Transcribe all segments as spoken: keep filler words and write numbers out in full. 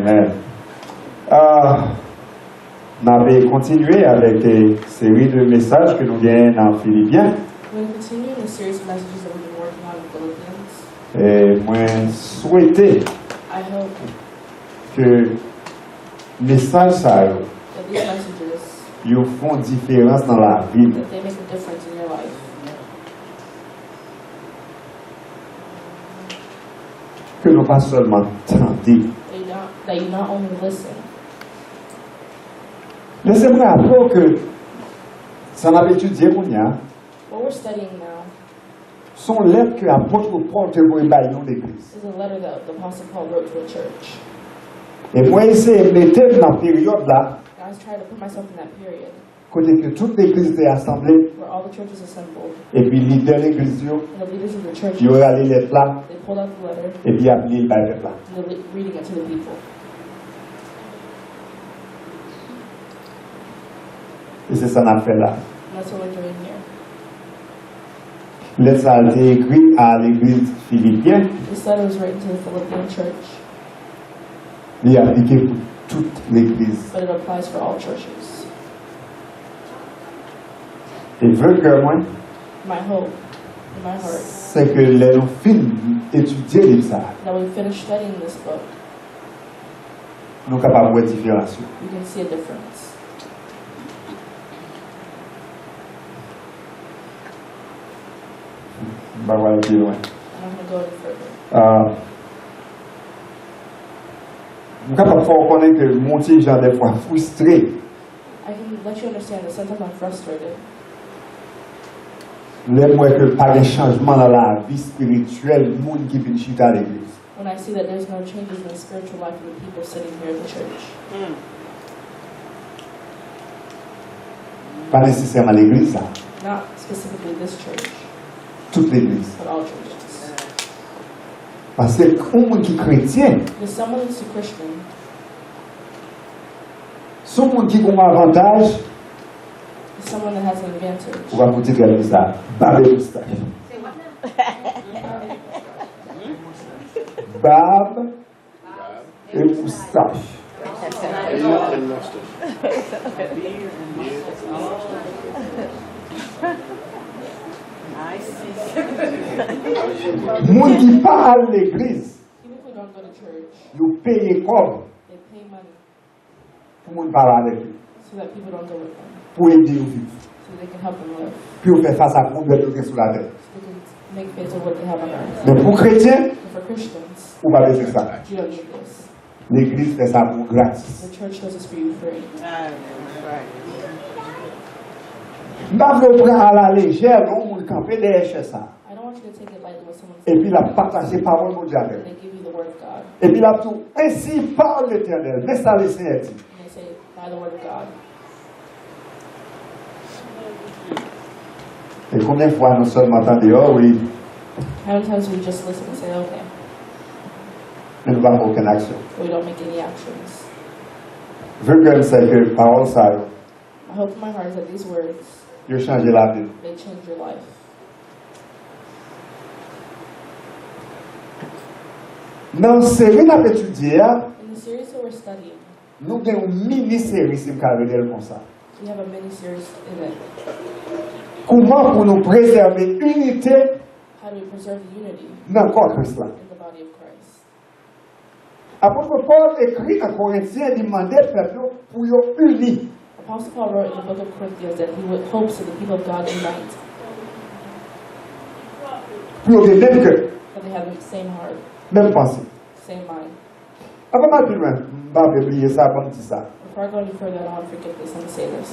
Amen. Ah, n ap kontinye avèk eh, seri de mesaj ke nou genyen nan Filipyen. We're going to continue in the series of messages that we've been working on in Philippians. E mwen swete I hope ke mesaj sa yo that these messages yo fon diferans nan lavi nou. that they make a difference in your life. Ke nou pa sèlman tande. That you not that you not only listen. Lese m raple w ke sa n ap etidye kounye a, What we're studying now se yon lèt ke apot Pòl te voye bay yon legliz. is a letter that the Apostle Paul wrote to a church. E mwen eseye mete m nan peryòd la, And I was trying to put myself in that period kote ke tout legliz te asanble, where all the churches assembled, epi lidè legliz yo, and the leaders of the church, yo rale lèt la, they pulled out the letter, epi y ap li l bay pèp la. and they're re- reading it to the people. E se sa n ap fè la. And that's what we're doing here. Lèt sa a te ekri a legliz Filipyen. This letter was written to the Philippian church, Li aplike pou tout legliz. But it applies for all churches. E vwe kè mwen, My hope in my heart se ke lè nou fin etidye liv sa a, that we finish studying this book, nou kapab wè diferans yo. You can see a difference. M pa pral pi lwen. I'm not going to go any further. Ah, m kapab fè w konnen ke m yon ti jan dèfwa fristre I can let you understand that sometimes I'm frustrated lè m wè ke pa gen chanjman nan lavi espirityèl moun ki vin chita legliz. When I see that there's no changes in the spiritual life of the people sitting here at the church. Pa nesesèman legliz la, Not specifically this church, tout legliz. But all churches. Paske yon moun ki kretyen, Because someone who's a Christian, se yon moun ki gen yon avantaj, is someone that has an advantage. ou pa pou di tèl sa, bab e moustach. Bab e moustach. Moun ki pa al legliz, People who don't go to church, yo peye kòb they pay money pou moun pale avèk yo, so that people don't go with them, pou ede yo viv, so they can help them live, pou yo fè fas ak pwoblèm yo gen sou latè. So they can make face of what they have on earth. Men pou kretyen, But for Christians, ou pa bezwen sa. You don't need this. Legliz fè sa pou ou gratis. The church does this for you free. M pa vle w pran alalejè lè yon moun kanpe dèyè chè sa. I don't want you to take it lightly when someone Epi l ap pataje pawòl Bondye avè w. They give you the word of God. Epi l ap di w, ensi pale Letènèl, men sa Lesenyè di. And they say, by the word of God. E konbyen fwa nou sèlman tande, oh wi, How many times do we just listen and say, okay, men nou pa fè okenn aksyon. But we don't make any actions? Vre ke m sè ke pawòl sa yo, My hope in my heart is that these words, yo chanje lavi m. They change your life. Nan seri n ap etidye a, In the series that we're studying, nou gen yon mini seri, si m ka rele l konsa. We have a mini series in it. Kouman pou nou prezève inite How do we preserve the unity nan kò Kris la? In the body of Christ? Apot Pòl ekri nan Korentyen, li mande pèp yo pou yo ini. Apostle Paul wrote in the book of Corinthians that he would hopes that the people of God unite, Pou yo gen menm kè, that they have the same heart, menm panse. Same mind. Avan m al pi lwen, m pa vle bliye sa, ban m di sa. Before I go any further, I don't want to forget this. Let me say this.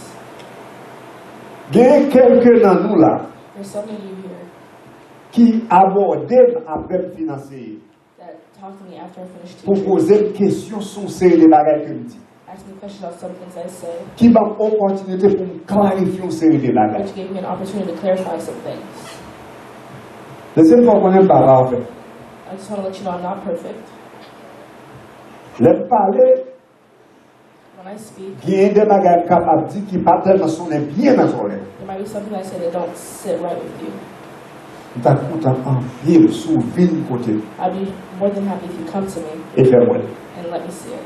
Gen kèlke nan nou la There's some of you here ki abòde m apre m fin anseye, that talk to me after I finish pou teaching. Poze m kesyon sou yon seri de bagay ke m di, Ask me questions about some things I say, ki ban m opòtinite pou m klarifye yon seri de bagay. Which gave me an opportunity to clarify some things. Lese m fè w konnen m pa pafè. I just want to let you know I'm not perfect. Lè m pale, When I speak, gen de bagay m kapab di ki pa tèlman sonnen byen nan zòrèy. There might be something I say that don't sit right with you. M ta kontan anpil si w vin kote m. I'd be more than happy if you come to me e fè m wè l. And let me see it.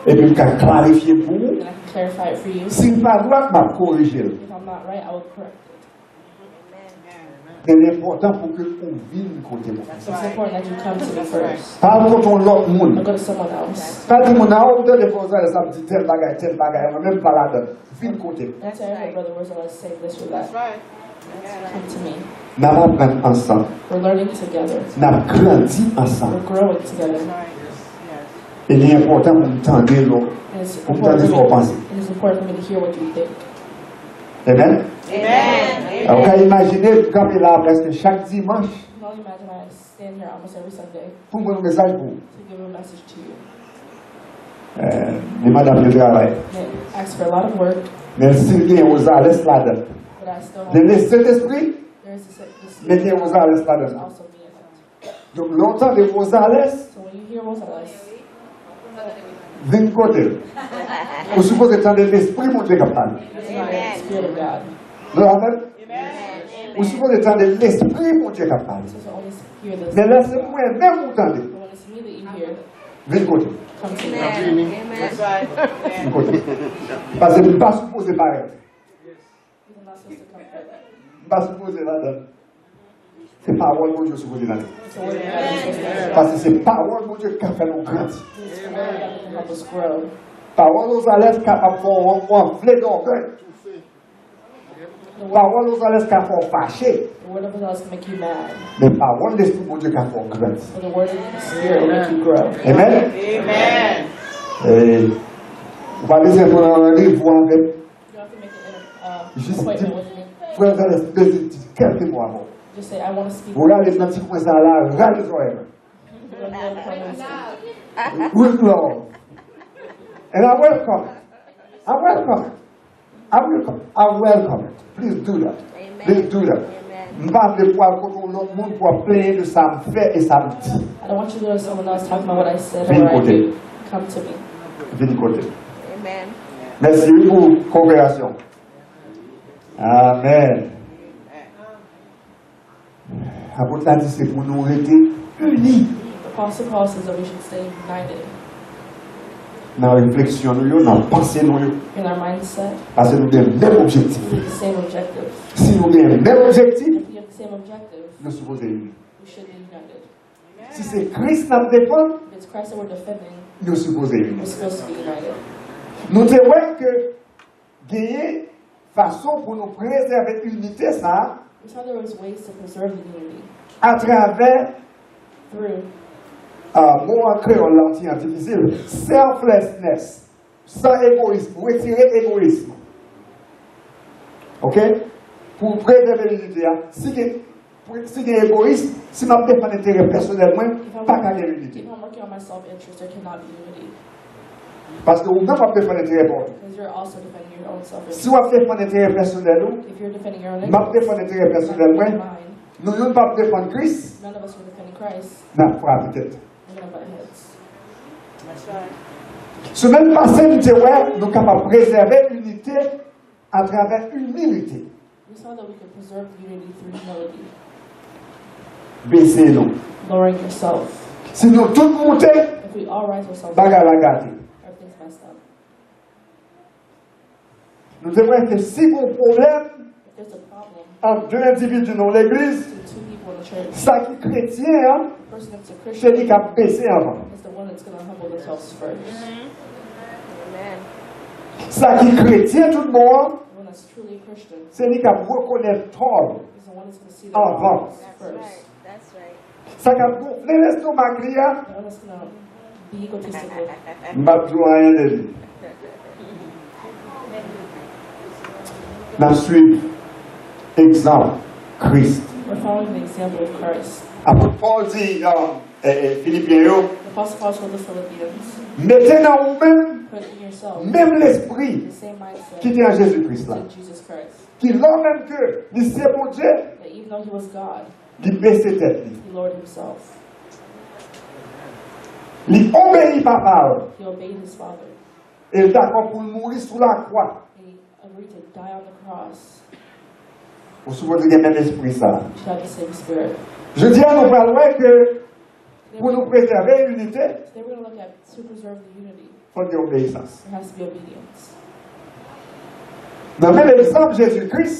Epi m ka klarifye l pou ou. And I can clarify it for you. Si l pa dwat, m ap korije l. If I'm not right, I will correct it. Men l enpòtan pou ke ou vin kote mwen. So it's important that you come to me first. Pa al kote yon lòt moun. Or go to someone else. Pa di moun nan, "Oh, m tande Frè Rosales ap di tèl bagay, tèl bagay, mwen menm m pa ladan." Vin kote m. That's why I heard Brother Rosales say this or that. That's right. Come to me. N ap aprann ansanm. We're learning together. N ap grandi ansanm. We're growing together. E li enpòtan pou m tande l, pou m tande sa w panse. It is important for me to hear what you think. Amen? Amen. Ou ka imajine m kanpe la prèske chak dimanch. You can only imagine I stand here almost every Sunday. Pou m pote yon mesaj pou ou. To give a message to you. Eh, li mande anpil travay. It asks for a lot of work. Men si l gen Rosales ladan l. But I still have. Gen Sentespri, there is the Spirit. Men gen Rosales ladan l. There's also me in it. Donk, lè w tande Rosales, So when you hear Rosales, vin kote l. Ou sipoze tande Lespri Bondye k ap pale. Listen to the Spirit of God. Nou la menm? Ou sipoze tande Lespri Bondye k ap pale. You're supposed to only hear the Men lè se mwen menm ou tande, But when it's me that you hear, vin kote m. Come to me. Vin kote m. Paske m pa sipoze parèt. You're not supposed to come here. M pa sipoze ladan l. Se pawòl Bondye sipoze nan li. Paske se pawòl Bondye k ka fè nou grandi. Pawòl Rosales kapab fè w anfle dògèy. Pawòl Rosales ka fè w fache. Men pawòl Lespri Bondye ka fè w grandi. Amen. Ou pa bezwen pran randevou avè m. Jis di, frè Rosales bezwen di kèlke mo avè w. Ou rale nan ti kwen sa la, rale zòrèy mwen. With love. And I welcome it. I welcome it. I welcome it. I welcome it. Please do that. Please do that. M pa vle pou w al kote yon lòt moun pou w ap plenyen de sa m fè e sa m di. I don't want you to go to someone else talking about what I said or I did. Come to me. Vin kote m. Mèsi wi pou koperasyon. Amèn. Apot la di se pou nou rete ini. The Apostle Paul says that we should stay united. Nan refleksyon nou yo, nan panse nou yo. In our mindset. Paske nou gen menm objektif. We have the same objective. Si nou gen menm objektif, If we have the same objective, nou sipoze ini. We should be united. Si se Kris n ap defann, If it's Christ that we're defending, nou sipoze ini. We're supposed to be united. Nou te wè ke genyen fason pou nou prezève inite sa a. We saw there was ways to preserve the unity. Atravè, through, ah, mo an kreyòl la yon ti jan difisil, selflessness, san egoyism, retire egoyism. Oke? Pou prezève inite a, si gen Si gen egoyis, si m ap defann enterè pèsonèl mwen, pa ka gen inite. If I'm working on my self interest, there cannot be unity. Paske ou menm w ap defann enterè pa w tou. Because you're also defending your own self interest. Si w ap defann enterè pèsonèl ou, If you're defending your own m ap defann enterè pèsonèl mwen, mine, nou youn p ap defann Kris, none of us were defending Christ, n ap frape tèt. We're gonna butt heads. Semèn pase, nou te wè nou kapab prezève inite atravè imilite. We saw that we could preserve unity through humility. Bese nou. Lowering yourself. Si nou tout moute, If we all rise ourselves, bagay la gate. Everything's messed up. Nou te wè ke si gon pwoblèm, If there's a problem, ant de endividi nan legliz, between two people in the church, sa ki kretyen an, the person that's a Christian, se li k ap bese anvan. Is the one that's gonna humble themselves first. Sa ki kretyen tout bon an, the one that's truly a Christian, se li k ap rekonèt tò l, is the one that's gonna see their wrongs first. Anvan. Sa k ap gonfle lestomak li a, the one that's gonna be egotistical. M p ap di w anyen de li. N ap swiv egzanp Kris. We're following the example of Christ. Apot Pòl di, um, eh, eh, Filipyen yo, The Apostle Paul told the Philippians, mete nan ou menm, put in yourself, menm lespri, the same mindset, ki te an Jezi Kris la. As in Jesus Christ. Ki lò menm ke li se Bondye, that even though he was God, li bese tèt li. He lowered himself. Li obeyi papa l. He obeyed his father. E l dakò pou l mouri sou lakwa. And he agreed to die on the cross. Ou sipoze gen menm espri sa. You should have the same spirit. Jodi a, nou pral wè ke pou nou prezève inite, Today we're going to look at to preserve the unity. Fòk gen obeyisans. There has to be obedience. Nan menm egzanp Jezi Kris,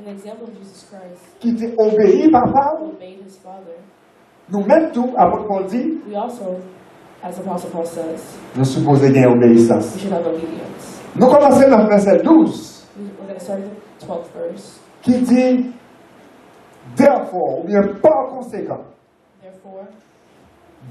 An example of Jesus Christ, ki te obeyi Papa l, who obeyed his Father. Nou menm tou, apot Pòl di, We also, as Apostle Paul says, nou sipoze gen obeyisans. We should have obedience. Nou kòmanse nan vèsè douz, We- We're going to start at the twelfth verse. Ki di, therefore, oubyen pa konsekan. Therefore,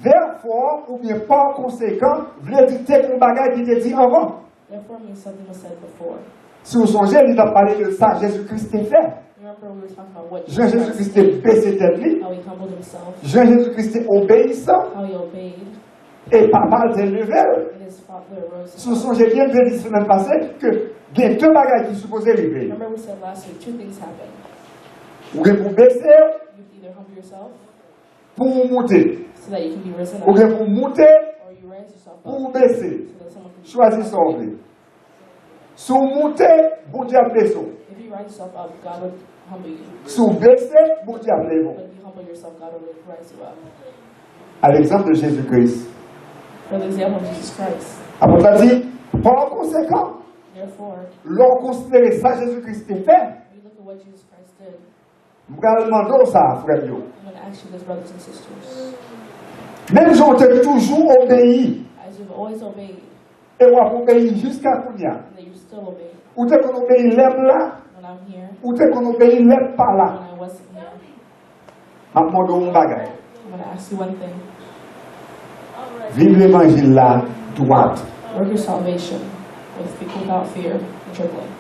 Therefore, oubyen pa konsekan, vle di te gen yon bagay ki te di anvan. Therefore means something was said before. Si w sonje, li t ap pale de sa Jezi Kris te fè. You remember we were talking about what Jan Jesus Jezi Christ Kris te did, bese tèt li, how he humbled himself, jan Jezi Kris te obeyisan, how he obeyed, e Papa l te leve l. And his Father rose him up. Si w sonje byen, m te di semèn pase ke gen de bagay ki sipoze rive. Remember we said last week, two things happened. Ou gen pou bese, You either humble yourself pou w moute. So that you can be risen up. Ou gen pou w moute, Or you raise yourself up pou w bese. So that someone can Chwazi sa w vle. Si w moute, Bondye ap bese w. If you rise yourself up, God will humble you. Si w bese, Bondye ap leve w. But if you humble yourself, God will rise you up. A l'exemple de Jésus-Christ. For the example of Jesus Christ. Apot la di, pa konsekan, Therefore, lè w konsidere sa Jezi Kris te fè, you look at what Jesus Christ did. M pral mande w sa, frè m yo. I'm gonna ask you this, brothers and sisters. Menm jan w te toujou obeyi, As you've always obeyed, e w ap obeyi jiska kounye a. And that you're still obeying. Ou te konn obeyi lè m la, When I'm here, ou te konn obeyi lè m pa la. When I wasn't here. M ap mande w yon bagay. I'm gonna ask you one thing. Viv levanjil la dwat. Work your salvation with, without fear and trembling.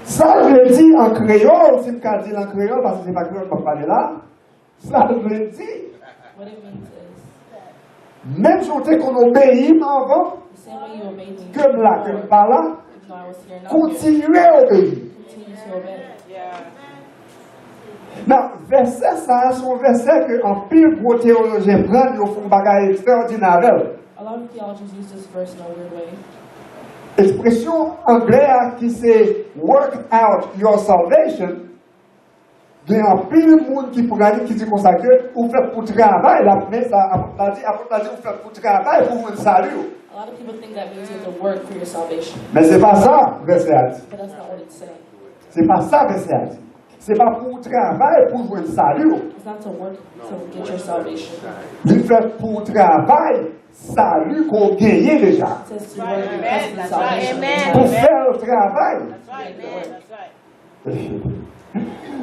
Sa l vle di an kreyòl, si m ka di l an kreyòl, paske se pa kreyòl m ap pale la, sa l vle di, What it means is, menm jan w te konn obeyi m anvan, the same way you obeyed me ke m la, ke m pa la, even though I was here and not here, kontinye obeyi. Continue to obey. Nan vèsè sa a, se yon vèsè ke anpil gwo teyolojyen pran l, yo fè yon bagay ekstraòdinè avè l. A lot of theologians use this verse in a weird way. Ekspresyon anglè a ki se work out your salvation, gen anpil moun ki pran li, ki di konsa ke ou fèt pou travay, l ap, men sa apot la di, apot la di ou fèt pou travay pou jwenn sali w. A lot of people think that means you have to work for your salvation. Men se pa sa vèsè a di. But that's not what it's saying. Se pa sa vèsè a di. Se pa pou w travay pou w jwenn sali w. It's not to work to get your salvation. Li fèt pou w travay sali ke w genyen deja. It says to work because of the salvation that you have. Pou fè l travay. That's right.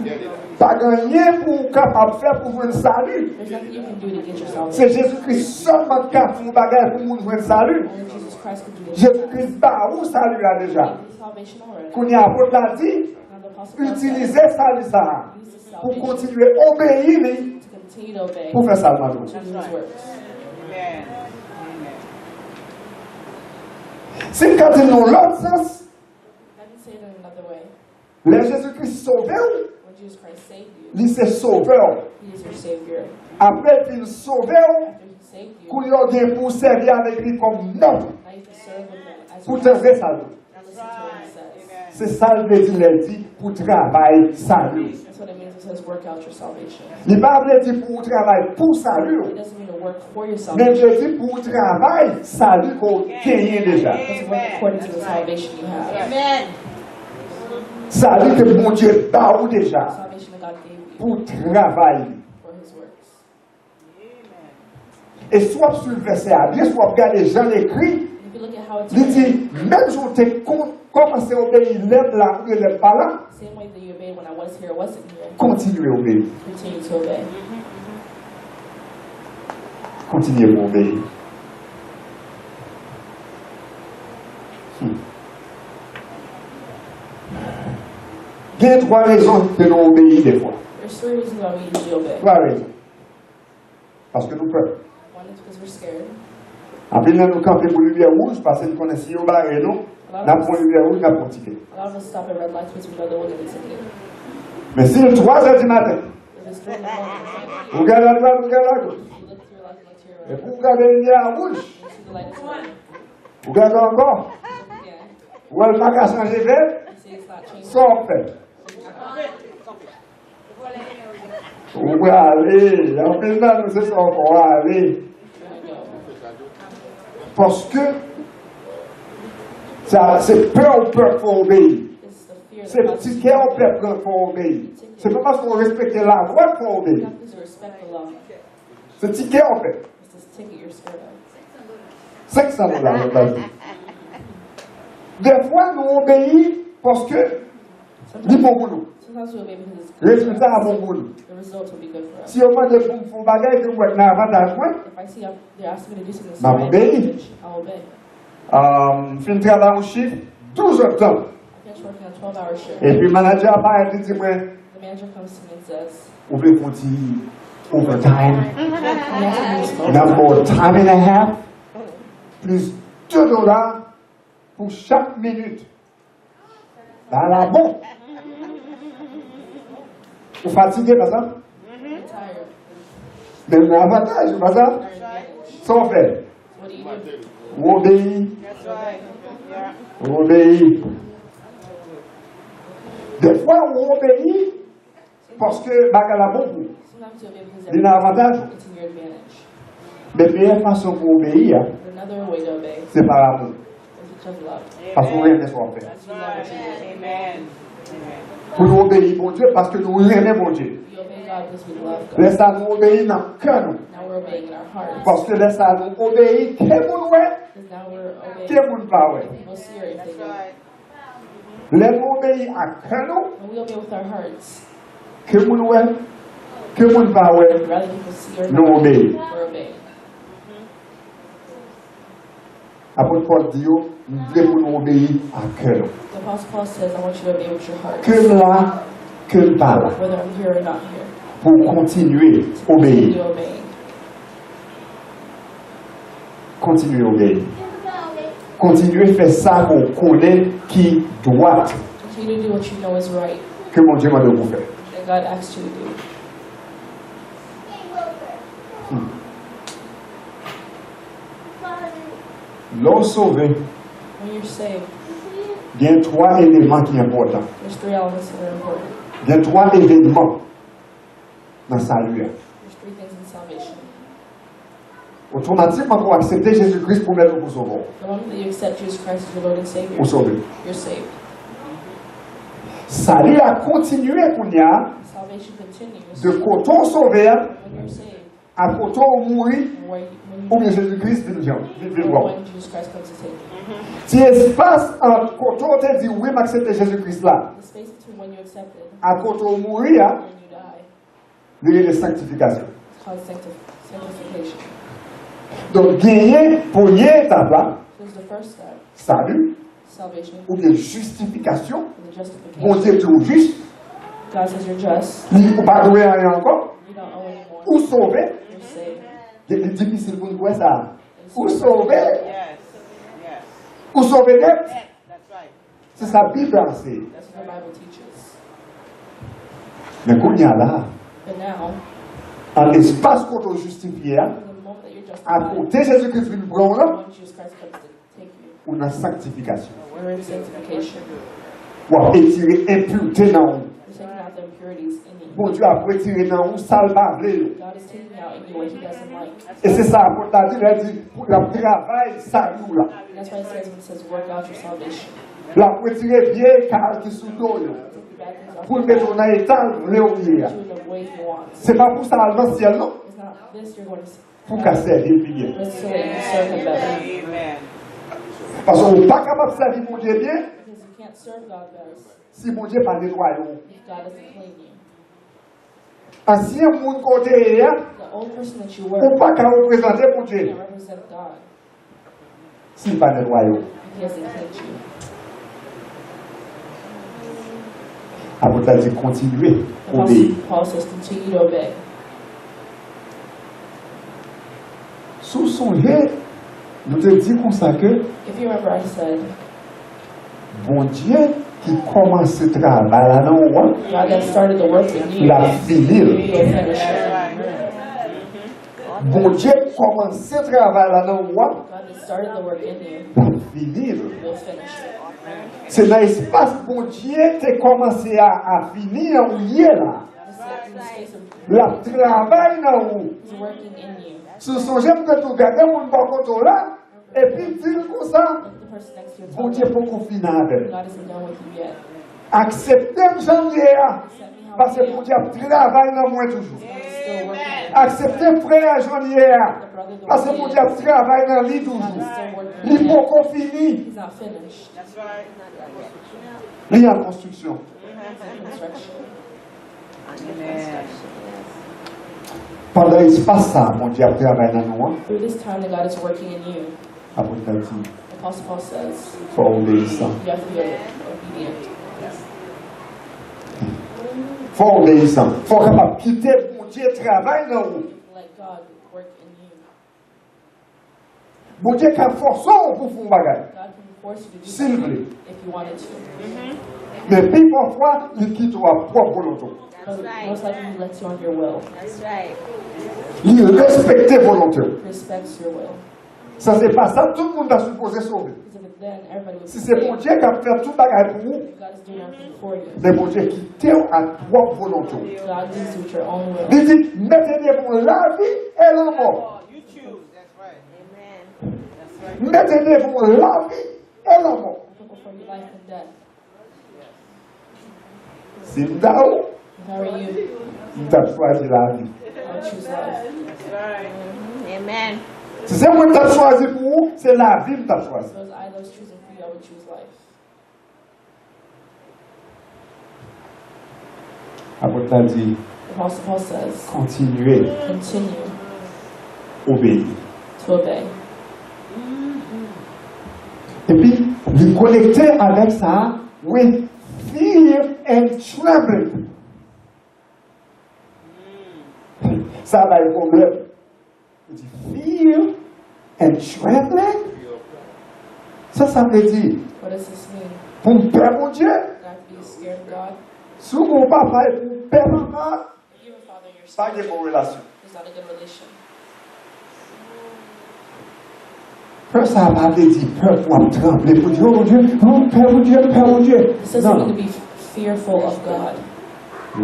Make it work. Pa gen anyen pou w kapab fè pou jwenn sali. There's nothing you can do to get your salvation. Se Jezi Kris sèlman ki ka fè yon bagay pou moun jwenn sali. Only Jesus Christ can do this. Jezi Kris ba ou sali a deja. He gave you salvation already. Kounye a, apot la di, Now the apostle Paul said, itilize sali sa a use the pou salvation kontinye obeyi li, to continue to obey, pou fè sa l mande w. To do his works. Si m ka di l nan yon lòt sans, Let me say it in another way. Lè Jezi Kris sove w, When Jesus Christ saved you, li se sovè w. He is your Savior. Apre l fin sove w, After he saved you, kounye a w gen pou w sèvi avèk li kòm mèt, now you can serve with him as your master. Pou tande sa l di. And listen to what he says. Se sa l vle di lè l di pou travay sali w. That's what it means when it says, "Work out your salvation." Li pa vle di pou w travay pou sali w. It doesn't mean to work for your salvation. Men l vle di pou w travay sali ke w genyen deja. But to work according to the salvation you have. Sali ke Bondye ba ou deja. Salvation that God gave you pou w travay li. For his works. E si w ap swiv vèsè a byen, si w ap gade jan l ekri, And if you look at how it's li di, written, menm jan w te kon-, kòmanse obeyi lè m la oubyen lè m pa la, same way that you obeyed when I was here or wasn't here, kontinye obeyi. Continue to obey. Kontinye pou obeyi. Hmm. Gen twa rezon ke nou obeyi defwa. There's three reasons why we usually obey. Twa rezon. Paske nou pè. One is because we're scared. Anpil nan nou kanpe pou limyè wouj, paske n konnen si yo bare nou, n ap pran limyè wouj, n ap pran tikè. A lot of us stop at red lights because we know that we'll get a ticket. Men si l twa zè di maten, If it's three in the morning, ou gade adwat, ou gade agoch, you look to your left, look to your right, epi ou gade limyè a wouj, you see the light is red, ou gade ankò, you look again, ou wè l pa ka chanje vè, you see it's not changing. Sa w ap fè? What do you do? Ou prale, anpil nan nou se sa w fè w ale. Paske sa, se pè w pè fè w obeyi. Se ti kè w pè pran fè w obeyi. Se pa paske w respekte lalwa k fè w obeyi. Se ti kè w pè. Senk san dola, lòt la di. Defwa, nou obeyi paske li bon pou nou. Rezilta a bon pou nou. Si yo mande pou m fè yon bagay ke m wè k nan avantaj mwen, m ap obeyi. M fin travay yon chif, douz èdtan. Epi manadjè a parèt, li di mwen, ou vle fè yon ti overtime? N ap ba w time and a half, plis de dola pou chak minit. Bagay la bon. Ou fatige, pa sa? Men gen avantaj, pa sa? Sa w fè? Ou obeyi. Ou obeyi. Defwa, ou obeyi paske bagay la bon pou ou. Li nan avantaj ou. Men meyè fason pou w obeyi a, se pa amou. Paske w renmen sa w ap fè. Pou nou obeyi Bondye, paske nou renmen Bondye. Lè sa a, nou obeyi nan kè nou. Paske lè sa a, nou obeyi ke moun wè, ke moun pa wè. Lè nou obeyi ak kè nou, ke moun wè, ke moun pa wè, nou obeyi. Apot Pòl di yo, m vle pou nou obeyi ak kè nou. Ke m la, ke m pa la. Pou w kontinye obeyi. Kontinye obeyi. Kontinye fè sa ke w konnen ki dwat. Ke Bondye mande w pou fè. Lè w sove, gen twa eleman ki enpòtan. Gen twa evenman nan sali a. Otomatikman, pou w aksepte Jezi Kris pou mèt ou, pou sove w, ou sove. Sali a kontinye kounye a, de kote w sove a, a kote w mouri, oubyen Jezi Kris vin jan, vin, vin pran w. Ti espas ant kote w te di, wi, m aksepte Jezi Kris la, a kote w mouri a, li rele sanktifikasyon. Donk, genyen premye etap la, sali, oubyen jistifikasyon. Bondye di w jis, li, ou pa dwe anyen ankò, ou sove. Li difisil pou n kwè sa. Ou sove. Ou sove nèt. Se sa Bib la anseye. Men kounye a la, an espas kote w jistifye a, a kote Jezi Kris vin pran w la, ou nan sanktifikasyon. W ap etire enpirite nan ou. Bondye ap retire nan ou sa l pa vle yo. E se sa apot la di, lè l di, l ap travay sali w la. L ap retire vye kal ki sou do w yo, pou l mete w nan eta l vle w ye a. Se pa pou sa al nan syèl, non. Pou w ka sèvi l pi byen. Paske ou pa kapab sèvi Bondye byen si Bondye pa netwaye w. Ansyen moun ke w te ye a, ou pa ka reprezante Bondye si l pa netwaye w. Apot la di, kontinye obeyi. Si w sonje, nou te di konsa ke Bondye ki kòmanse travay la nan ou a, l ap fini l. Bondye kòmanse travay la nan ou a, l ap fini l. Se nan espas Bondye te kòmanse a, a fini an ou ye la. L ap travay nan ou. He's working in you. Si w sonje, m te di w, gen moun bò kote w la, epi di l konsa, Let the person next to you tell Bondye them, poko fini avè m. God isn't done with you yet. Aksepte m jan m ye a, Accept me how paske I am. Bondye ap travay nan mwen toujou. God is still working in me. Aksepte frè a jan l ye a, The brother the paske way he Bondye ap is. Travay nan li God toujou. Is still working Li in him. Poko fini. He's not finished. Li an konstriksyon. He's in construction. Pandan espas sa a, Bondye ap travay nan nou an. Through this time that God is working in you, Apot la di, Apostle Paul says, fò w obeyisan. You have to be obedient. Fò w obeyisan. Fò w kapab kite Bondye travay nan ou. Let God work in you. Bondye ka fòse w pou fè yon bagay, God can force you to do si l vle. Something if you wanted to. Men pi pafwa, li kite w ak pwòp volonte w. But most likely he lets you on your will. Li respekte volonte w. Respects your will. Sa se pa sa tout moun ta sipoze sove. Because if it's then, everybody would be saved. Si se Bondye k ap fè tout bagay pou ou, If God is doing everything for you, men Bondye kite w ak pwòp volonte w. God leaves you with your own will. Li di, mete devan w lavi e lanmò. Mete devan w lavi e lanmò. Put before you life and death. Si m ta ou, If I were you, m t ap chwazi lavi. I would choose life. Si se mwen m t ap chwazi pou ou, se lavi m t ap chwazi. If it was I that was choosing for you, I would choose life. Apot la di, Apostle Paul says, kontinye continue obeyi. To obey. Epi, li konekte avèk sa, with fear and trembling. Sa bay pwoblèm. Li di, fear and trembling? Sa sa vle di? What does this mean? Pou m pè Bondye? That I have to be scared of God? Si w gen yon papa epi w pè papa, if you have a father and you're scared, pa gen bon relasyon. It's not a good relation. Pè sa a pa vle di pè pou w ap tranble, pou di, oh Bondye, oh, m pè Bondye, m pè Bondye. This doesn't mean to be fearful of God.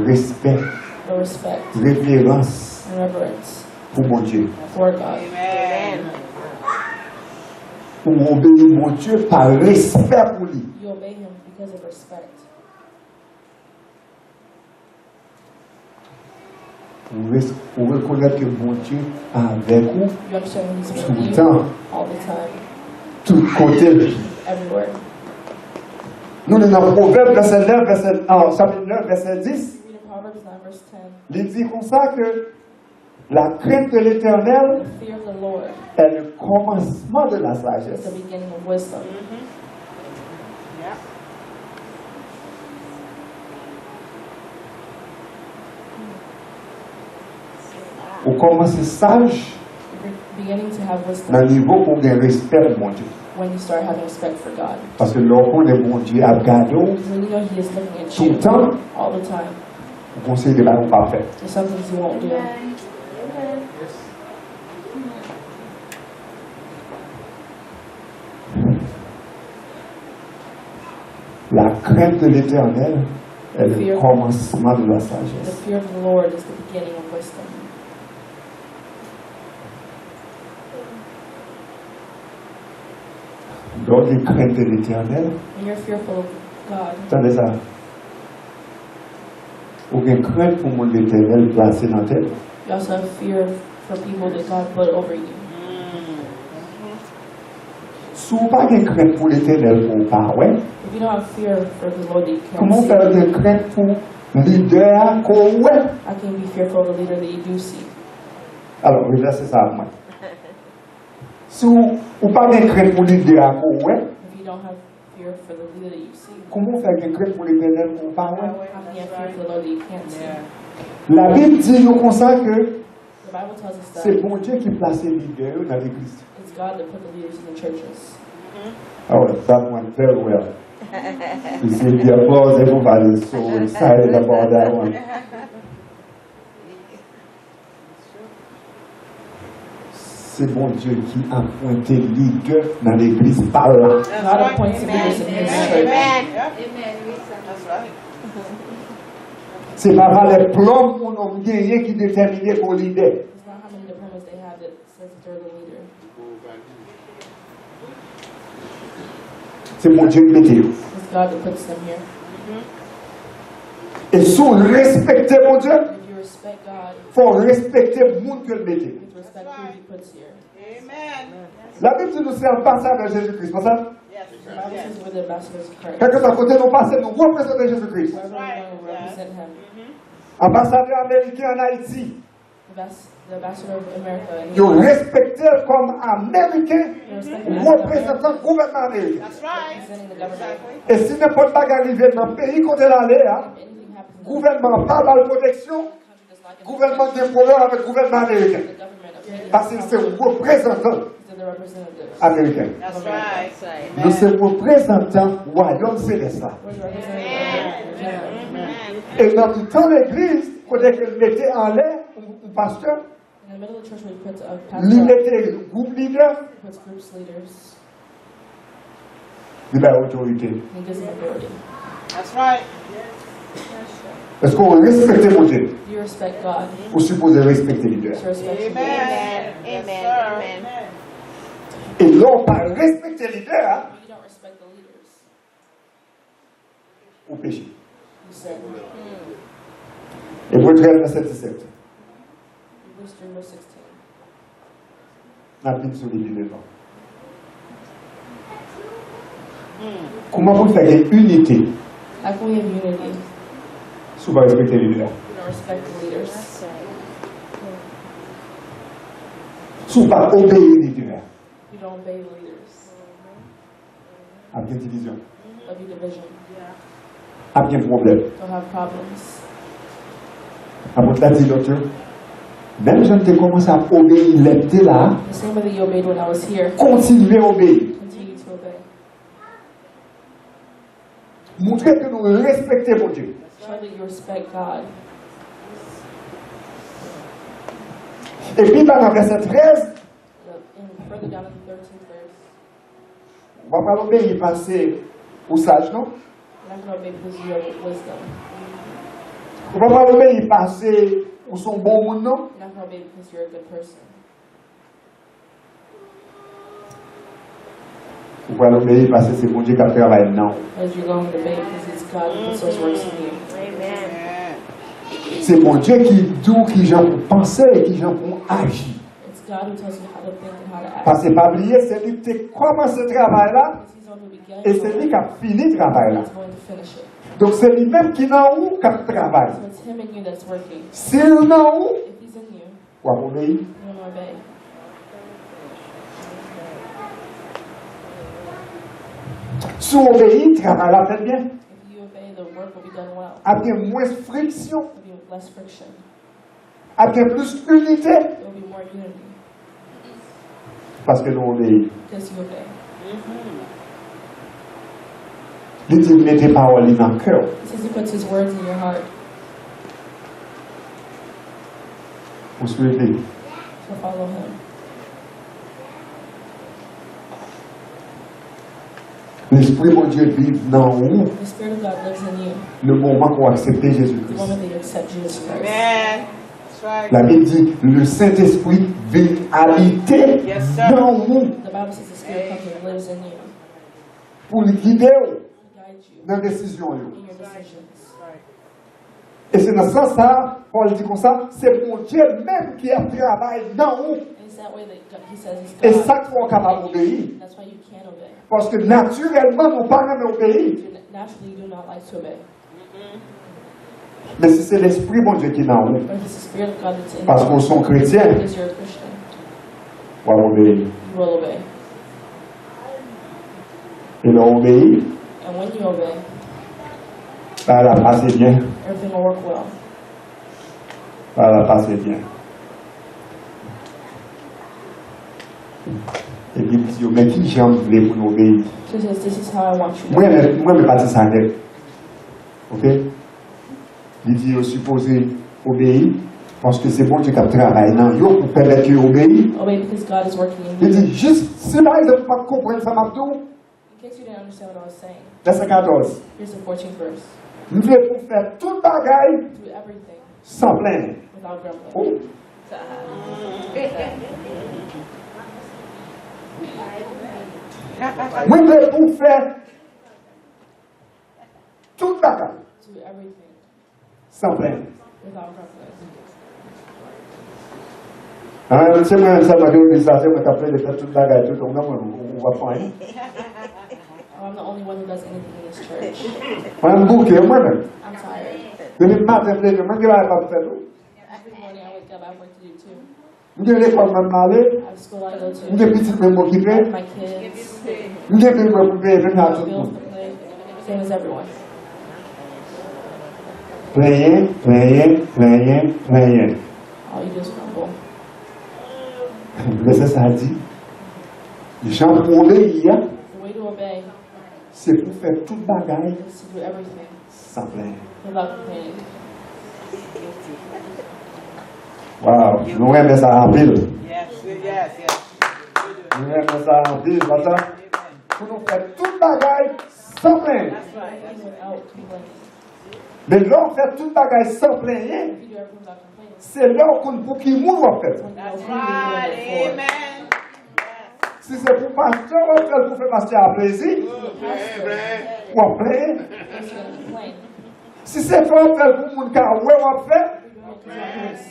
Respè. The respect. Reverans. And reverence. Pou Bondye. For God. Ou obeyi Bondye pa respè pou li. You obey him because of respect. Ou res-, ou rekonèt ke Bondye avèk ou You understand when he's with you toutan, all the time, tout kote. Everywhere. Nou li nan Pwovèb vèsè nèf, vèsè, ah, chapit nèf, vèsè dis. Read in Proverbs nine, verse ten. Li di konsa ke la crainte de l'Éternel The fear of the Lord est le commencement de la is sagesse. The beginning of wisdom. Ou kòmanse saj You're beginning to have wisdom nan nivo pou w gen respè pou Bondye. When you start having respect for God. Paske lè w konnen Bondye ap gade w Because when you know he is looking at you toutan, all the time, ou gen yon seri de bagay ou p ap fè. There's some things you won't do. La crainte de l'Éternel est le Fear. Commencement de la sagesse. The fear of the Lord is the beginning of wisdom. Lè w gen krent de Letènèl, When you're fearful of God, tande sa, ou gen krent pou moun Letènèl plase nan tèt ou. You also have fear for people that God put over you. Si w pa gen krent pou Letènèl ke w pa wè, If you don't have fear for the Lord that you can't see, kòman w fè gen krent pou lidè a ke w wè? How can you be fearful of the leader that you do see? Alò, revèse sa ak mwen. Si w, ou pa gen krent pou lidè a ke w wè, If you don't have fear for the leader that you see, kòman w fè gen krent pou Letènèl ke w pa wè? How can you have fear for the Lord that you can't see? Labib di nou konsa ke The Bible tells us that se Bondye ki plase lidè yo nan legliz. It's God that put the leaders in the churches. Oh, that went very well. You see, the applause, everybody is so excited about that one. Se Bondye ki apwente lidè nan legliz pa l la. God appoints the leaders in his church. Amen. Amen. That's right. Se pa valè plòm yon nonm genyen ki detèmine ke w lidè. It's not how many diplomas they have that says that they're the leader. Se Bondye ki mete yo. It's God that puts them here. E si w respekte Bondye, if you respect God, fò w respekte moun ke l mete. You have to respect who He puts here. Labib di nou se anbasadè Jezi Kris, pa sa? The Bible says we're the ambassadors of Christ. Kèlkeswa kote nou pase, nou reprezante Jezi Kris. Wherever we go, we represent Him. Anbasadè ameriken ann Ayiti, Ambas- the ambassador of America in yo respekte l kòm Ameriken, reprezentan gouvènman ameriken. Representing the government. E si nenpòt bagay rive nan peyi kote l ale a, anything happens in gouvènman an pa ba l pwoteksyon, gouvènman gen pwoblèm avèk gouvènman ameriken. Paske l se reprezantan ameriken. Nou se reprezantan wayòm selès la. E nan mitan legliz, kote ke l mete anlè yon pastè, li mete gwoup lidè. Li bay otorite. Èske w respekte Bondye? Ou sipoze respekte lidè. E lè w pa respekte lidè a, ou peche. Ebre trèz, vèsè disèt. N ap vin sou li pi devan. Kòman pou n fè gen inite si w pa respekte lidè a? Si w pa obeyi lidè a? Ap gen divizyon. Ap gen pwoblèm. Apot la di lòt yo, menm jan n te kòmanse ap obeyi lè m te la a, kontinye obeyi. Montre ke nou respekte Bondye. Epi la nan vèsè trèz, Ou pa pral obeyi paske ou saj, non? Ou pa pral obeyi paske ou se yon bon moun, non? Ou pral obeyi paske se Bondye k ap travay nan ou. Se Bondye ki di w kijan pou w panse e kijan pou w aji. Paske pa bliye, se li ki te kòmanse travay la, e se li k ap fini travay la. Donk, se li menm ki nan ou k ap travay. Si l nan ou, w ap obeyi. Si w obeyi, travay la ap fèt byen. Ap gen mwens friksyon. Ap gen plis inite. Paske nou obeyi. Li di, mete pawòl li nan kè w. Ou swiv li. Lespri Bondye viv nan ou le moman ke w aksepte Jezi Kris. Labib di, le Sentespri vin abite nan ou pou l gide w nan desizyon yo. E se nan sans sa a, Pòl di konsa, se Bondye menm ki ap travay nan ou. E sa k fè w kapab obeyi. Paske natirèlman, nou pa renmen obeyi. Men si se Lespri Bondye ki nan ou, paske w se yon kretyen, w ap obeyi. E lè w obeyi, bagay la pase byen. Bagay la pase byen. Epi li di yo, men ki jan m vle pou nou obeyi. Mwen renmen, mwen renmen pati sa nèt. Oke? Li di yo sipoze obeyi, paske se Bondye k ap travay nan yo pou pèmèt yo obeyi. Li di, jis si pa egzanp ou pa t konprann sa m ap di w, vèsè katòz. M vle pou w fè tout bagay Do everything san plenyen. Without grumbling. Oh. Mwen vle pou w fè tout bagay Do everything san plenyen. Without grumbling. Ah, se mwen menm sèlman ki legliz la, se mwen k ap plede fè tout bagay tout long nan, mwen, ou, ou pa fè anyen. Oh, I'm the only one who does anything in this church. Mwen, m bouke, mwen menm. I'm tired. Depi maten m leve, mwen gen bagay pou m fè tou. Every morning I wake up, I have work to do too. M gen lekòl mwen m ale. I have school I go to. M gen pitit mwen m okipe. I have my kids. M gen bil mwen pou m peye menm jan ak tout moun. Bills to pay, same as everyone. Plenyen, plenyen, plenyen, plenyen. All you do is grumble. Vèsè sa a di, jan pou obeyi a, The way to obey se pou fè tout bagay is to do everything san plenyen. Without complaining. Wow, nou renmen sa anpil. Yes, yes, yes. Nou renmen sa anpil, konsa. Pou nou fè tout bagay san plenyen. That's right. Without complaining. Men lè w fè tout bagay san plenyen, If you do everything without complaining, se lè w konn pou ki moun w ap fè l. That's right. Amen. Si se pou pastè w ap fè l pou fè pastè a plezi, w ap plenyen. Si se fè w ap fè l pou moun ka wè w ap fè,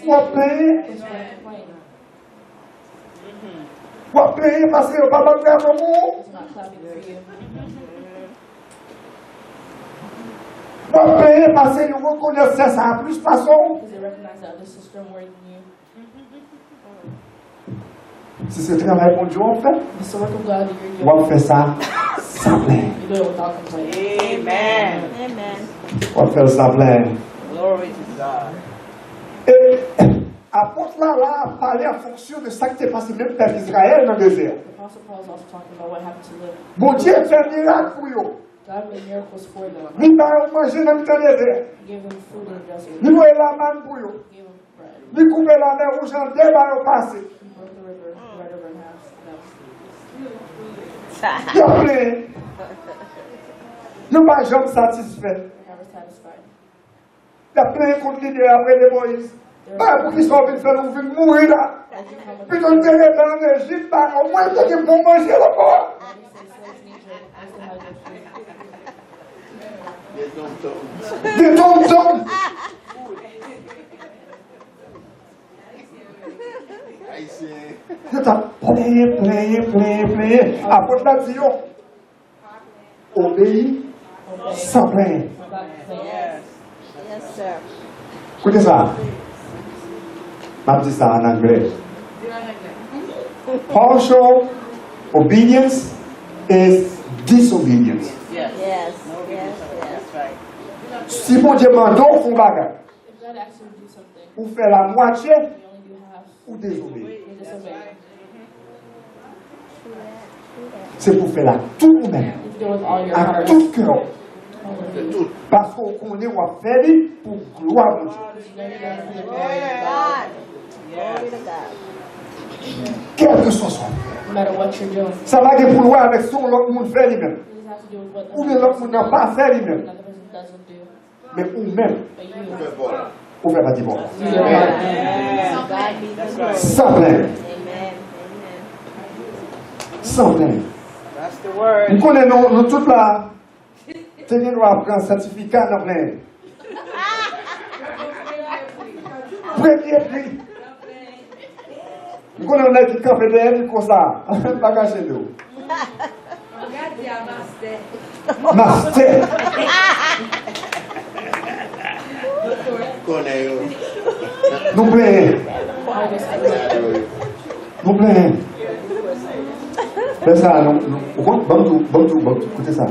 w ap plenyen. W ap plenyen paske yo pa ban bravo pou ou. W ap plenyen paske yo rekonèt sè sa a plis pase w. Si se travay Bondye w ap fè, w ap fè sa san plenyen. Amen. W ap fè l san plenyen. E apot la la ap pale an fonksyon de sa ki te pase menm pèp Izrayèl nan dezè a. Bondye fè mirak pou yo. Li ba yo manje nan mitan dezè a. Li voye lamann pou yo. Li koupe lamè wouj an de ba yo pase. Yo plenyen. Yo pa janm satisfè. Y ap plenyen kont lidè a, premye Moyiz. Bay, poukisa w vin fè nou vin mouri la? Pito n te rete ann Ejip, bay, omwen n te gen bon manje lankò. Gen tonmtonm. Yo t ap plenyen, plenyen, plenyen, plenyen. Apot la di yo, obeyi san plenyen. Koute sa. M ap di sa an anglè. Partial obedience is disobedience. Si Bondye mande w fè yon bagay, ou fè l amwatye, ou dezobeyi. Se pou fè l ak tout ou menm, ak tout kè w. Paske w konnen w ap fè li pou glwa Bondye. Kèlkeswa sa w ap fè. Sa pa gen pou l wè avèk si yon lòt moun fè li menm, oubyen lòt moun nan pa fè li menm. Men ou menm, ou fè pati pa w. San plenyen. San plenyen. M konnen nou, nou tout la te gen dwa pran sètifika nan plenyen. Premye pri. M konnen yon nèg ki kanpe dèyè mikwo sa a. M pa kache de w. Mastè. Konnen yo. Nou plenyen. Nou plenyen. Fè sa, nou, nou, ou konn, banm tou, banm tou, banm tou, koute sa.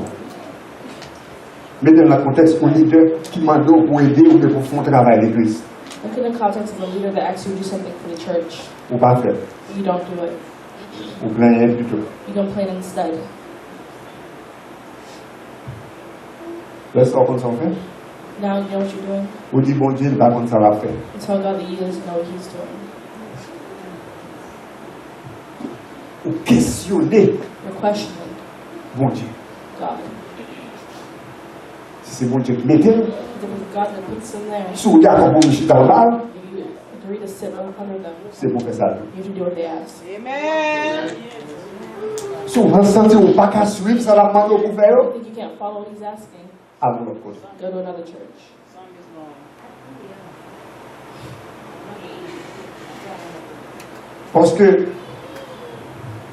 Mete l nan kontèks yon lidè ki mande w pou ede oubyen pou fè yon travay legliz. Look in the context of a leader that asks you to do something for the church. Ou pa fè l. You don't do it. Ou plenyen pito. You complain instead. Lè sa w konn sa w fè. Now you know what you're doing. Ou di Bondye li pa konn sa l ap fè. You tell God that he doesn't know what he's doing. Ou kesyone You're questioning Bondye. God. Si Se Bondye ki mete l. If it's God that puts them there, Si w dakò pou m chita anba l, if you agree to sit under them, se pou w fè sa l vle. You have to do what they ask. Si w santi w pa ka swiv sa l ap mande w pou fè yo, If you can't follow what he's asking, al yon lòt kote. Go to another church. Paske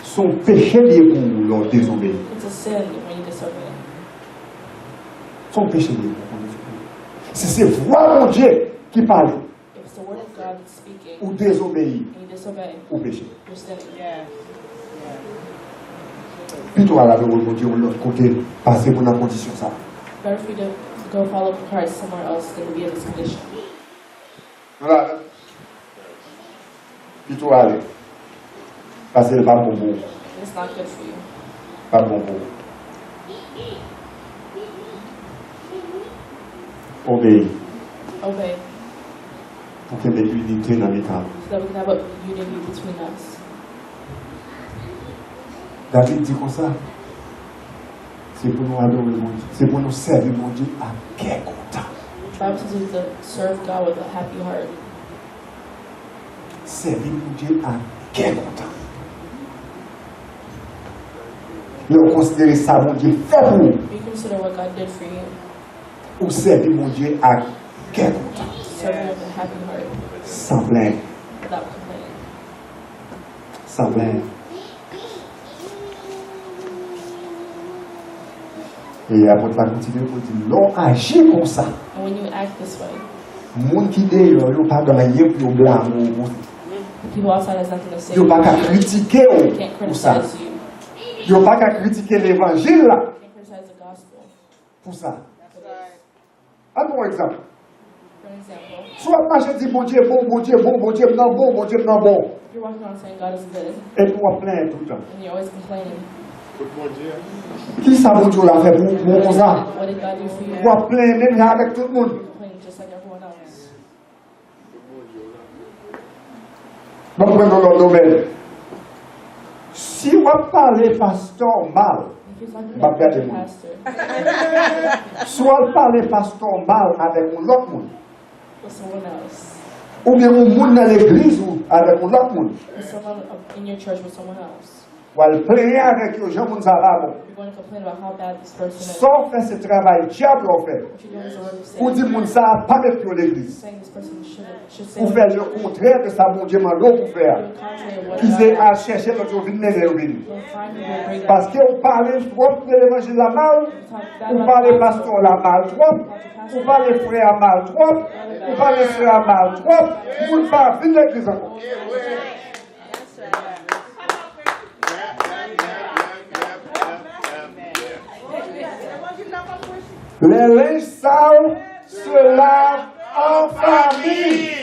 se yon peche li ye pou ou lè w dezobeyi. It's a sin when you disobey. Se yon peche li ye pou ou lè w dezobeyi. Si se vwa Bondye ki pale, If it's the word of God that's speaking ou dezobeyi, and you disobey, ou peche. You're sinning. Pito w al adore Bondye yon lòt kote, pase pou nan kondisyon sa. Better for you to go follow Christ somewhere else than to be in this condition. Nou la, pito w ale. Pase l pa bon pou ou. It's not good for you. Pa bon pou ou. Obeyi. Obey. Pou kenbe inite nan mitan nou. So that we can have a unity between us. David di konsa, se pou nou adore Bondye, se pou nou sèvi Bondye ak kè kontan. The Bible says we have to serve God with a happy heart. Sèvi Bondye ak kè kontan. Lè w konsidere sa Bondye fè pou ou, When you consider what God did for you, ou sèvi Bondye ak kè kontan, serve Him with a happy heart, san plenn, without complaining. San plenn. E apot la kontinye pou l di, lè w aji konsa, And when you act this way, moun ki deyò yo pa gen anyen pou yo blame w pou. the people outside has nothing to say. Yo pa ka kritike w Can't pou sa. Criticize you. Yo pa ka kritike levanjil la Can't criticize the gospel. Pou sa. For this. An pran yon egzanp. For an example, Si w ap mache di Bondye bon, Bondye bon, Bondye m nan bon, Bondye m nan bon, if you're walking around saying God is good epi w ap plenyen tout tan. And you're always complaining. Ki sa Bondye w la fè pou ou bon konsa? What did God do for you? W ap plenyen menm jan avèk tout moun. You're complaining just like everyone else. Ban m pran yon lòt domèn. Si w ap pale pastè w mal, If you're talking M ap about gade the moun. Pastor Si w al pale pastè w mal avèk yon lòt moun, with someone else, oubyen yon moun nan legliz ou avèk yon lòt moun, with someone in your church with someone else, w al plenyen avèk yo jan moun sa pa bon. You're going to complain about how bad this person is. Sa w fè se travay dyab la w fè. What you're doing is the work of Ou di Satan. Moun sa pa met yo legliz. Saying this person shouldn't, should say Ou fè lekontrè de sa Bondye mande w pou fè a. Doing contrary of what Ki se God al chèche lòt yo vin mennen yo vini. Will find you will bring them. Paske ou pale twòp de levanjil la mal, ou pale pastè w la mal twòp, ou pale frè a mal twòp, ou pale sè a mal twòp, moun pa vin legliz ankò. Les linges sales se lavent en famille.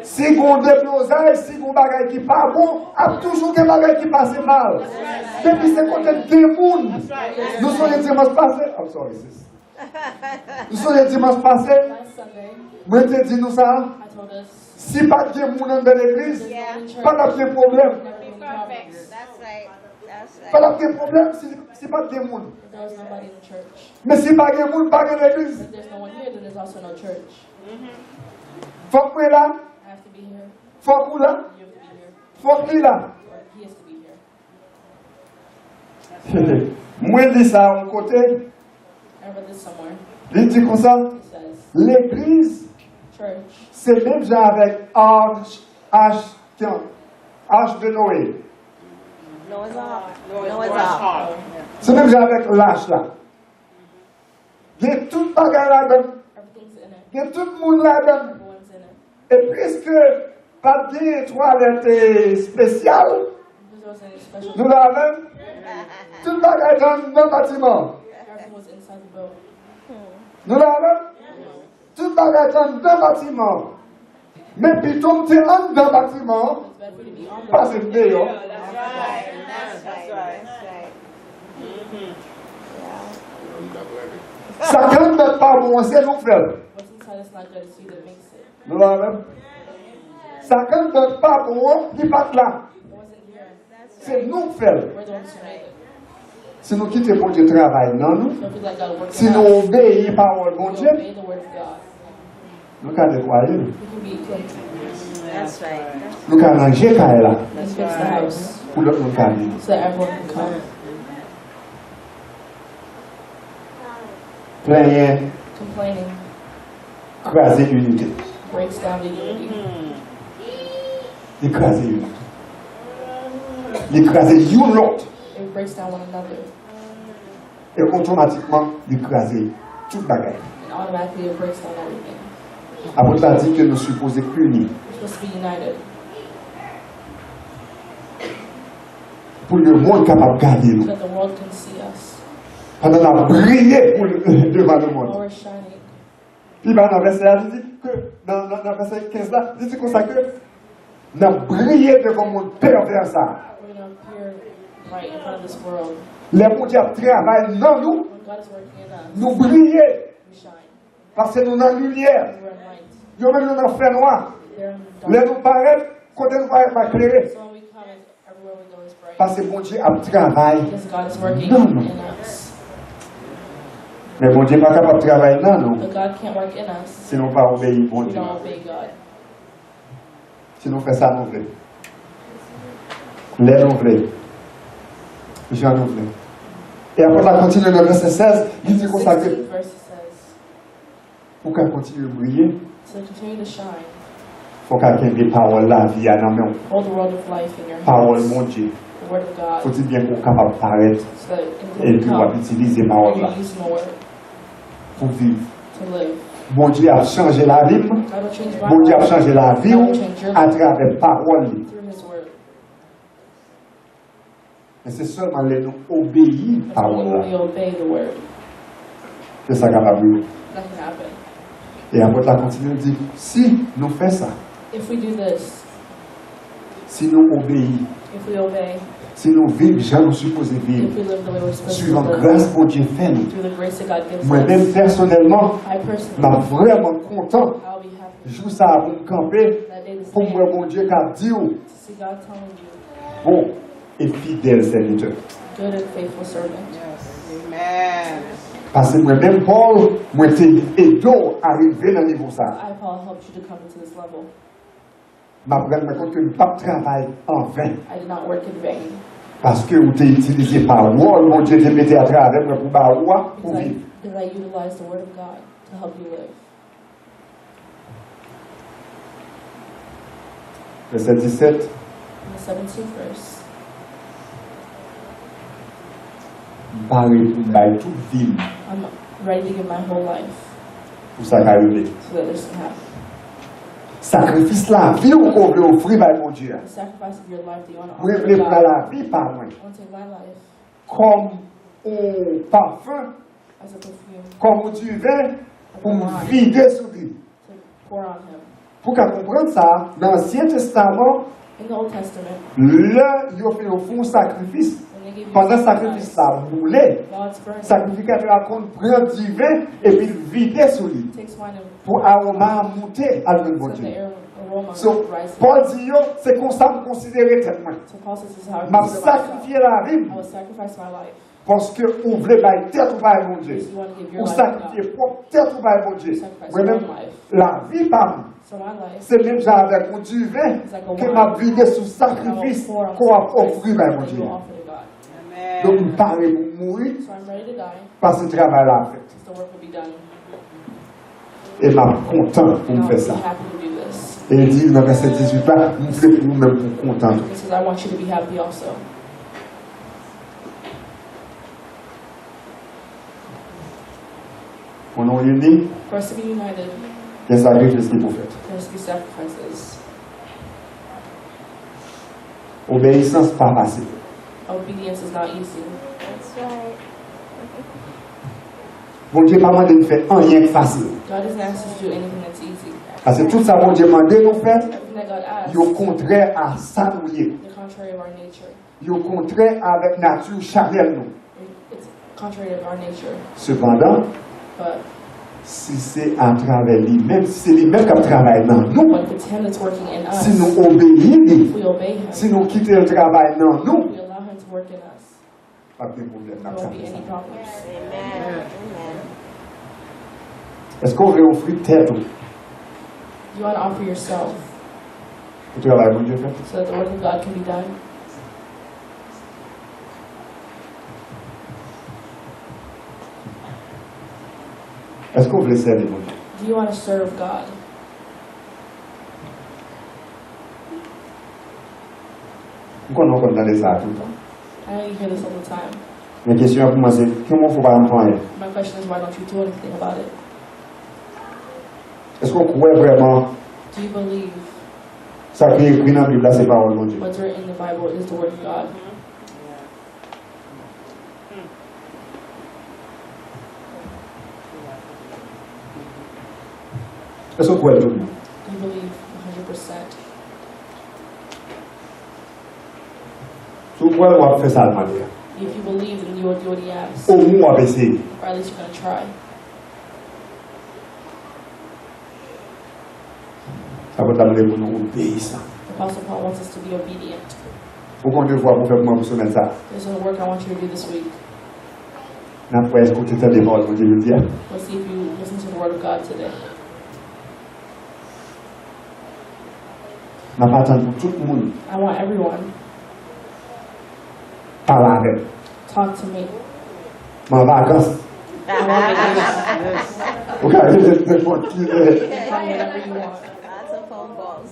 Si gon deblozay, si gon bagay ki pa bon, ap toujou gen bagay ki pase mal. Depi se kote gen moun. Nou sonje dimanch pase, I'm sorry, sis. Nou sonje dimanch pase, Last Sunday, mwen te di nou sa, I told us si pa t gen moun anndan legliz, there's no one in church, pa t ap gen pwoblèm. Never be any problems. Pa t ap gen pwoblèm si, si pa t gen moun. If there was nobody in the church, Men si pa gen moun, pa gen legliz. If there's no one here, then there's also no church. Fòk mwen la, I have to be here. Fòk ou la, You have to be here. Fòk li la. Or he has to be here. Mwen li sa yon kote, I read this somewhere. Li di konsa, It says, legliz church se menm jan avèk arch, arch, arch de Noé. Noah's Ark. Noah's Ark. Se menm jan avèk lach la. Gen tout bagay ladan. Everything's in it. Gen tout moun ladan. Everyone's in it. E piske pa t gen twalèt espesyal, If there was any special nou la menm, tout bagay t anndan batiman. Everything was inside the building. Nou la menm, tout bagay t anndan batiman. Men pito m te anndan batiman an, It's better for you to be on the pase m deyò. That's right. That's right. That's right. Sa k anndan pa bon an, se nou k fè l. What's inside is not good, it's you that makes it. Nou la menm. Sa k anndan pa bon an, li pa t la. It wasn't here. Se nou k fè l. We're the ones who made it. Si nou kite Bondye travay nan nou, So if we let God work si in nou us, obeyi pawòl we Bondye, obey the word of God, nou ka netwaye l. We can be clean. That's right. Nou ka ranje kay la We can fix the house pou lòt moun ka vini. So that everyone can come. Plenyen Complaining kraze inite. Breaks down the unity. Li kraze inite. Li kraze youn lòt. It breaks down one another. E otomatikman, li kraze tout bagay. And automatically it breaks down everything. Apot la di ke nou sipoze ini. We're supposed to be united. Pou lemonn kapab gade nou. So that the world can see us. Pandan n ap briye pou, devan lemonn. While we're shining. Pi ba nan vèsè a, li di ke, nan, nan, nan vèsè kenz la, li di konsa ke n ap briye devan mond pèvè sa. We're gonna appear bright in front of this world. Lè Bondye ap travay nan nou, When God is working in us, nou briye, we shine. Paske nou nan limyè. We're in light. Yo menm yo nan fènwa. They're in the dark. Lè nou parèt, kote nou parèt va klere. So when we come, everywhere we go is bright. Paske Bondye ap travay Because God is working nan nou. In us. Men Bondye pa kapab travay nan nou But God can't work in us si nou pa obeyi if we Bondye. Don't obey God. Si nou fè sa nou vle. Lè nou vle. Jan nou vle. E apot la kontinye nan vèsè sèz, li di konsa ke Sixteen verse says, pou w ka kontinye briye, So continue to shine. Fò w ka kenbe pawòl lavi a nan men w. Hold the rod of life in your hands. Pawòl Bondye. The word of God. Fò w di byen pou w kapab parèt So that in the epi w ap itilize pawòl la. You're using the word Pou viv. To live. Bondye ap chanje lavi m. God will change my Bondye ap life. Chanje lavi w God will change your life atravè pawòl li. Through his word. Men se sèlman lè nou obeyi That's pawòl la when we obey the word. Ke sa kapab rive. That can happen. E apot la kontinye di, si nou fè sa, If we do this, si nou obeyi, if we obey, si nou viv jan nou sipoze viv, if we live the way we're supposed to live, swivan gras Bondye fè nou, through the grace that God gives mwen menm us, pèsonèlman, I personally, m ap vrèman kontan I'll be happy jou sa a pou m kanpe, that day this pou m day, wè Bondye k ap di w, to see God telling you, bon e fidèl sèvitè. Good and faithful servant. Amen. Paske mwen menm, Pòl, mwen te ede w arive nan nivo sa a. I, Paul, helped you to come to this level. M ap rann mwen kont ke m p ap travay anven. I did not work in vain. Paske ou te itilize pawòl Bondye te mete atravè mwen pou ba ou a, pou Because I, viv. Because I utilized the word of God to help you live. Vèsè disèt. In the seventeenth verse. M pare pou m bay tout vi m. I'm ready to give my whole life Pou sa ka rive. So that this can happen. Sakrifis lavi w ke w vle ofri bay Bondye a. The sacrifice of your life that you want to offer to God. Mwen vle pran lavi pa mwen. I want to take my life Kòm yon pafen, as a perfume, kòm yon diven pou m vide sou li. To pour on him. Pou w ka konprann sa, nan Ansyen Testaman, In the Old Testament, lè yo fè, yo fè yon sakrifis, when they give you pandan sakrifis sacrifice, la boule, while it's burning, sakrifikatè a konn pran diven epi l vide sou li. Takes wine and Pou awoma a moute al jwenn Bondye. So, Pòl di yo, se konsa m konsidere tèt mwen. M ap sakrifye lavi m paske ou vle bay tèt ou bay Bondye. Ou sakrifye pwòp tèt ou bay Bondye. Mwen menm, lavi pa m, se menm jan avèk yon diven ke m ap vide sou sakrifis ke w ap ofri bay Bondye. Donk, m pare pou m mouri. Paske travay la fèt. E m ap kontan pou m fè sa. E l di nan vèsè dizuit la, m vle pou ou menm pou w kontan tou. Pou nou ini, gen sakrifis ki pou fèt. Obeyisans pa fasil. Obedience is not easy. Bondye pa mande n fè anyen k fasil. God doesn't ask us to do anything that's easy. Paske tout sa Bondye mande nou fè, yo kontrè a sa nou ye. Yo kontrè avèk nati chanèl nou. Sepandan, Si se atravè li menm, si se li menm k ap travay nan nou, But if it's Him that's working in us, si nou obeyi li, if we obey Him, si nou kite l travay nan nou, we allow Him to work in us, p ap gen pwoblèm, n there ap won't be chape any sa. problems. Èske w vle ofri tèt ou You want to offer yourself pou travay Bondye fèt? So that the work of God can be done? Èske w vle sèvi Bondye? Do you want to serve God? M konnen w konn tande sa toutan. I know you hear this all the time. Men kesyon an pou mwen se, kòman w fè w pa janm fè anyen? My question is, why don't you do anything about it? Èske w kwè vrèman Do you believe sa ki ekri nan Bib la se pawòl Bondye? What's written in the Bible is the Word of God? Èske w kwè l toutbon? Do you believe one hundred percent? Si w kwè l, w ap fè sa l mande a. If you believe, then you will do what He asks. Omwen w ap eseye. Or at least you're going to try. Sa pou ta mande pou nou obeyisan. The Apostle Paul wants us to be obedient. Ou konn devwa pou fè pou mwen pou semèn sa. There's a work I want you to do this week. N ap wè èske w te tande pawòl Bondye jodi a. We'll see if you listen to the Word of God today. N ap atann pou tout moun I want everyone pale avè m. Talk to me. M an vakans. I'm on vacation. Ou ka rele m nenpòt ki lè. Call me whenever you want. Lots of phone calls.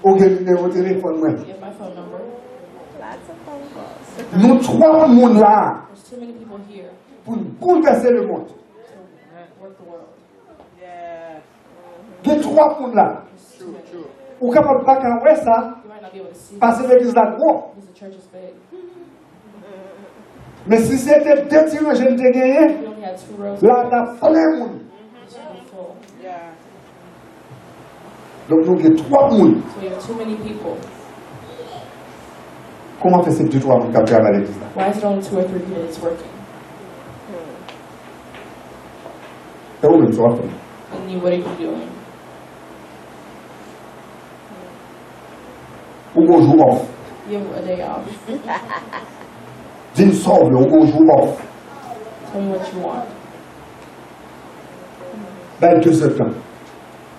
Ou gen nimewo telefòn mwen. You have my phone number. Lots of phone calls. Nou twòp moun la There's too many people here pou n boulvèse lemonn. to work the world. Gen twòp moun la. There's too many. Ou kapab pa ka wè sa You might not be able to see paske this legliz la gwo. Because the church is big. Men si se te de ti ranje n te genyen, We only had two rows. la t ap plen moun. This would be full. Donk nou gen twòp moun. So we have too many people. Kòman fè se de twa moun k ap travay legliz la? Why is it only two or three people that's working? E ou menm sa w ap fè? And you, what are you doing? Ou gon jou off. You have a day off. Di m sa w vle, ou gon jou off. Tell me what you want. Bay de zèdtan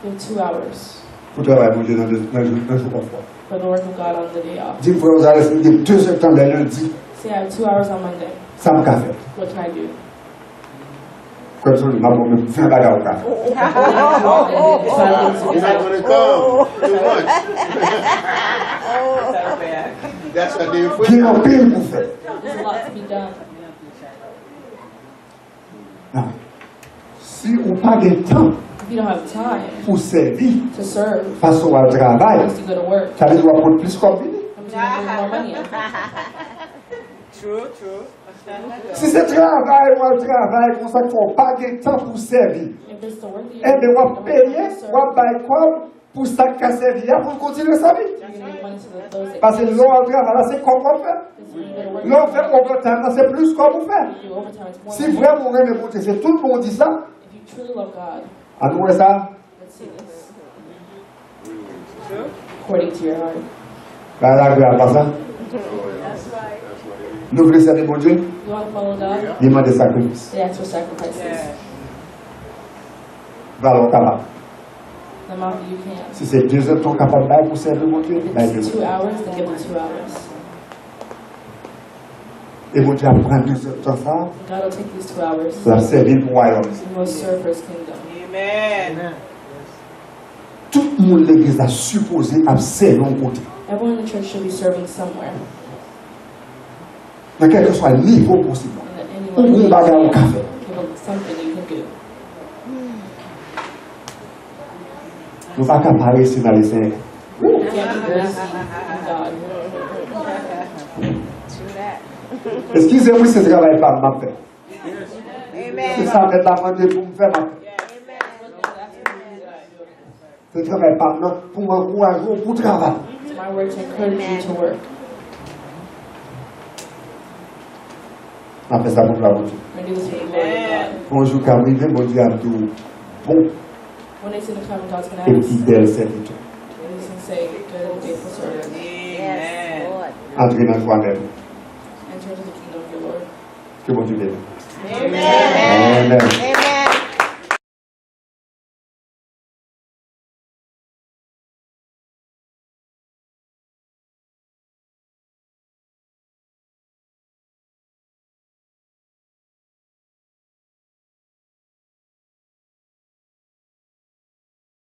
You have two hours pou travay Bondye nan de- nan jou nan jou off la. for the work of God on the day off. Di m frè Rozales, m gen de zèdtan lè lendi, Say I have two hours on Monday. Sa m ka fè? What can I do? Kwè m sou li, m ap ban w menm ven bagay ou ka fè. Decide what to You're not do. gonna come too much. That's what they Gen afraid of. Anpil pou fè. There's a lot to be done. Nan. Si ou pa gen tan If you don't have time pou sèvi, to serve, fason w al travay, as you go to work, sa vle di w ap pot plis kòb vini. I'm going to bring more money in. True, true. Si se travay w al travay konsa k fè w pa gen tan pou sèvi, If it's the work that you enben w ap don't peye, have to serve, w ap bay kòb pou sa k ka sèvi a pou l kontinye sèvi. you're going to give money to the, those that Paske lè w al travay la, se kòb w ap fè. Because when you go to work, Lè w fè ovètime nan, se plis kòb ou fè. you do overtime, it's more Si money. Vrèman w renmen Bondye, se tout bon w di sa. If you truly love God, Ann wè sa. let's see this. According to your heart. Bagay la grav pa sa. Nou vle sèvi Bondye, You want to follow God? li mande sakrifis. They ask for sacrifices. Valè w kapab. The amount that you can. Si se de zèdtan w kapab bay pou sèvi Bondye, bay de If it's two zèdtan. Hours, then give the two hours. E Bondye ap pran de zèdtan sa, God will take these two hours l ap sèvi l pou wayòm li. and will serve for His kingdom. Amen. Tout moun legliz la sipoze ap sèvi yon kote. Everyone in the church should be serving somewhere. Nan kèlkeswa nivo posib la. And that Ou gon bagay ou ka fè. Give them something you can do. Nou pa ka parese nan Lesenyè. You can't be lazy in God. True that. Eskize m wi, se travay pa m m ap fè. Se Amen. sa mèt la mande pou m fè, m ap fè. Amen. Se travay pa m nan pou m ankouraje w pou travay. It's my work to encourage you to work. M ap fè sa pou glwa Bondye. And do this for the glory of God. Yon jou k ap rive, Bondye ap di w, bon When they see the kind of God's gonna e ask, fidèl sèvitè. they can say, "Good and faithful servant." Yes, Lord. Antre nan jwa mèt ou. Enter into the kingdom of your Lord. Ke Bondye beni. Amen. Amen.